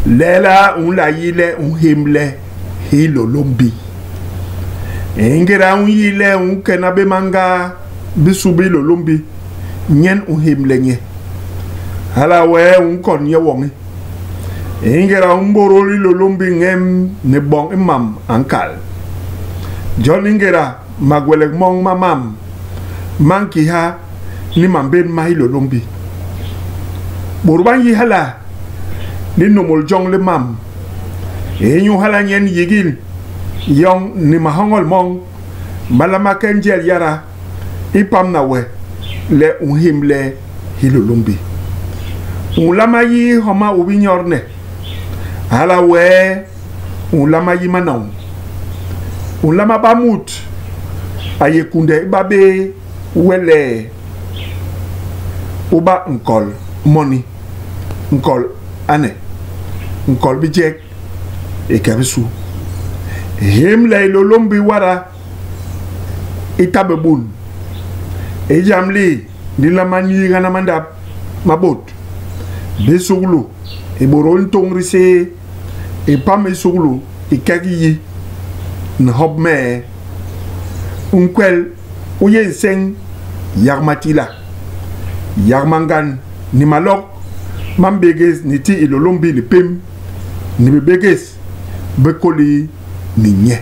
Lelaa u nla yi le u nhémle Hilôlômbi? Ingéda u nyi le u nkena bé mangaa bisu bi Hilôlômbi, nyen u nhémle nye. Hala wee u nkon nye woñi. Ingéda u mbôdôl Hilôlômbi ñem ni boñ i mam a nkal. Jon ingéda magwelek moñ ma mam ma nkiha ni mambén ma Hilôlômbi, bôt ba nyi hala linômôl joñ li mam. Inyu hala nyen yigil yoñ ni mahoñol moñ ma nlama ke njel yada i pamna we le u nhémle Hilôlômbi. U nlama yi homa u bi nyodne, hala wee u nlama yi manoñ. U nlama ba mut a yé kunde ibabé we le u ba nkol moni, nkol ane, nkol bijek i ke bisu. Hémle Hilôlômbi wada i ta bé bun. I jam li, di nlama niigana mandap ma bôt, bisuglu, i bôdôl ntôñ riséé i pam i suklu i kek yi ni hop mee. Nkwel u yé nseñ yak matila, yak mangan ni malok ma mbégés ni ti Hilôlômbi lipém ni bibégés bi kôli ni nye.